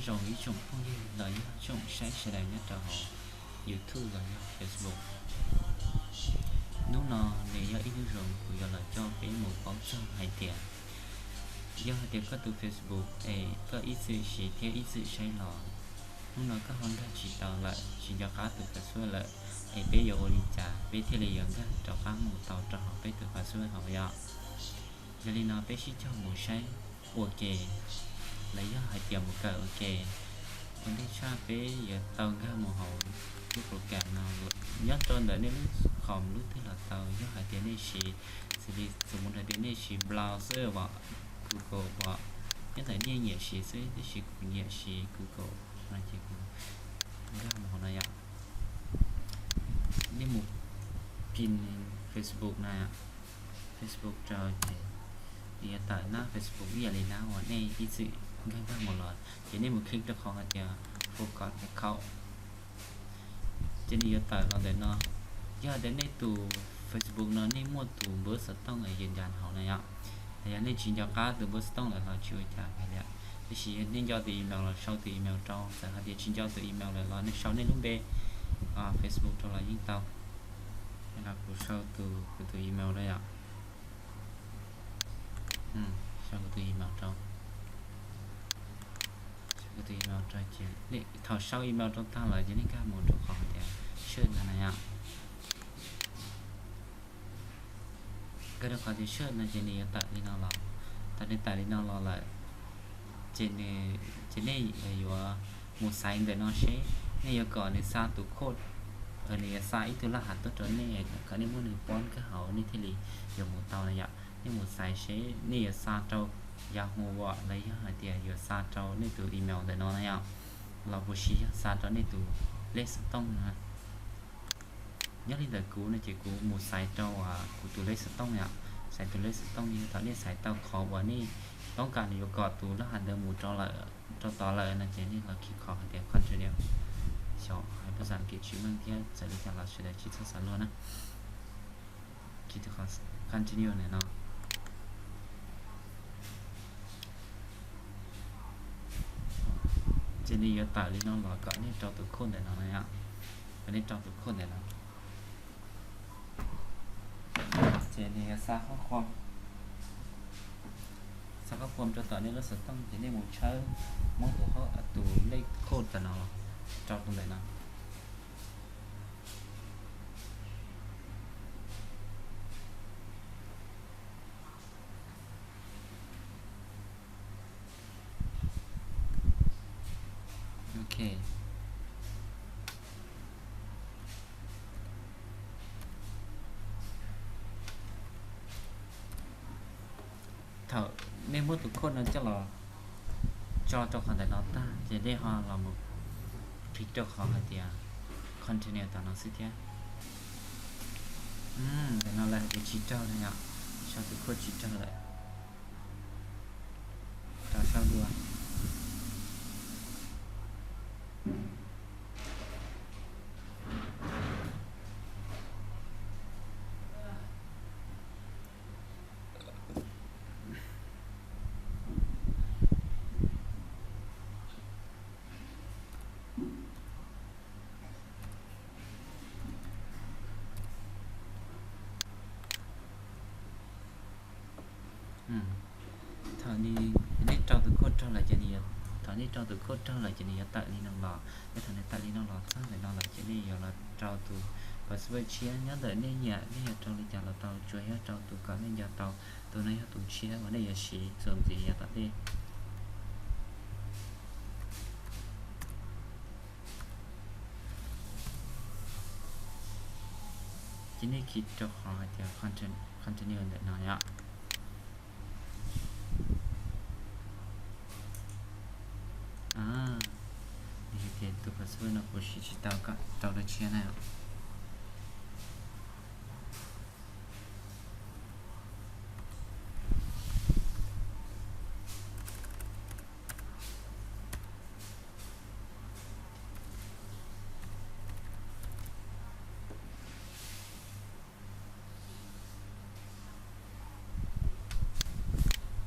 Zoo ib tsoom phooj ywg los yog tsoom saib sawv daws nyob rau hauv YouTube los yog Facebook. Hnub no nws yog ib hnub zoo kuv yuav los coj peb mus paub txog hais tias yog hais tias koj tus Facebook es koj ib txwm siv thiab ib txwm saib los, hnub no koj ho nkag tsis tau lawm, tsis nco qab tus password lawm, es peb yuav ua li cas peb thiaj li yuav nkag rov qab mus tau rau hauv peb tus password hauv yom? Yog li no peb sib cog mus saib ua ke, los yog hais tias mus kawm ua ke. Ua ntej tshaj peb yuav tau nkag mus hauv lub program no. Nyob rau ntawm nej lub khoom lub twg los tau, yog hais tias nej siv, xws li txum mus hais tias nej siv browser uas Google uas nyob ntawm nej nyiam siv xwb, tiam sis kuv nyiam siv Google no ces kuv nkag mus hauv no yom. Nej mus kis Facebook na, Facebook rau ces nws yuav tawm nab Facebook ib yam li nab uas nej ib txwm nkag nkag mus los, ces nej mus click rau qhov hais tias forgot account. Ces nws yuav tawm los ntawm no. Yog tias nej tus Facebook no nej muaj tus npawb xov tooj es yws ncas hauv na yom, yog nej tsis nco qab tus npawb xov tooj lawm los tsis ua cas li. Tiam sis nej nco tus email los sau tus email rau, txawm hais tias tsis nco tus email lawm los nej sau nej lub npe Facebook rau los yeej tau. Kuv sau tus, kuv tus email rau yom. Sau kuv tus email rau. Sau kuv tus email rau ces thaum sau email rau tag lawm ces nej nkag mus rau qhov tias search no na yom. Nkag rau qhov tias search no ces nws yuav tawm li no los. Thaum nws tawm li no los lawm ces, ces nej yuav mus xaiv ntawm no seb nej yuav kom nws xa tus code, nws yuav xa ib tug laj hav tuaj rau nej kom nej muab nws poob kag hauv nej thiaj li yuav mus tau na yom. Nej mus xaiv seb nej yuav xa rau Yahoo los yog hais tias yuav xa rau nej tus email ntawm no na yom, los puas sis yog xa rau nej tus lej xov tooj na. Nyob li ntawm kuv no ces kuv mus xaiv rau kuv tus lej xov tooj yom. Xaiv tus lej xov tooj, yog thaum nej xaiv tau qhov uas nej toob kas nws yuav kom tus laj hav ntawd mus rau tod lawm no ces nej los khij qhov hais tias continue. Xyov hais phas xas Askiv tsis meej thiab txawm li cas los sawv daws tsis txhob xav luag na. Continue ntawm no. Ces nws yuav tawm li no los kom nej rau tus code ntawm no na yom. Kom nej rau tus code ntawm no. Ces nws yuav xa, xa qhob khuam rau tom nej lub xov tooj ces nej mus tshawb, muab tus, tus lej code ntawm no rau rau ntawm no. Ok. Thaum nej muab tus code no coj los tso rau qhov ntawm no tag ces nej ho los mus click rau qhov hais tias continue tom no xwb thiab. Ntawm no lawv hais tias tsis raug na yom, sau tus code tsis raug lawm. Rau saib dua. Thaum nej rau tus code raug lawm ces nws, thaum nej rau tus code raug lawm ces nws yuav tawm li no los. Yog thaum nws tawm li no los txog ntawm no lawm ces nej yuav los rau tus password tshiab nyob ntawm nej nyiam, nej yuav rau li cas los tau, tsuas yog rau tus kom nej nco tau. Tus no yog tus tshiab uas nej yuav siv txuas ntxiv yav tom ntej. Ces nej kis rau qhov hais tias continue ntawm no yom. Nws hais tias tus password no kuv siv tsis tau, kom rau dua tshiab na.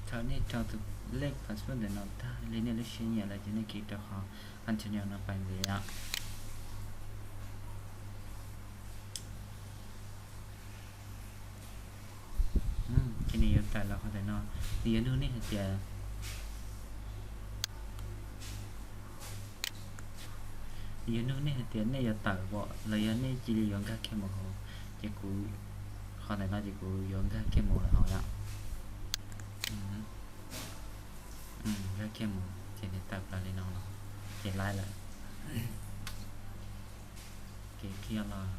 Thaum nej rau tus lej password ntawm no tag li nej lub siab nyiam lawm ces nej kis rau qhov continue no pais ntxiv os. Ces nws yuav tawm los qhov ntawm no, nws yuav nug nej hais tias, nws yuav nug nej hais tias nej yuav tawm vom los yog nej cia li yuav nkag kiag mus hauv. Ces kuv, qhov ntawm no ces kuv yuav nkag kiag mus lawm hauv yom. Nkag kiag mus ces nws tawm plaws li no los ces laib lawm. Kev qhia los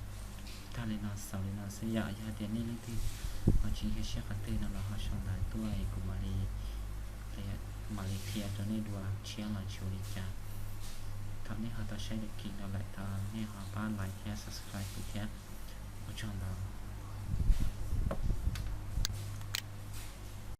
tag li no xaus li no xwb yom. Yog hais tias nej leej twg ho tsis nkag siab qhov twg no los ho sau ntawv tuaj es kuv mam li, mam li qhia rau nej dua tshiab los tsis ua li cas. Thaum nej ho tau saib daim clip no lawm tau nej ho pab like thiab subscribe kuv thiab. Ua tsaug ntau.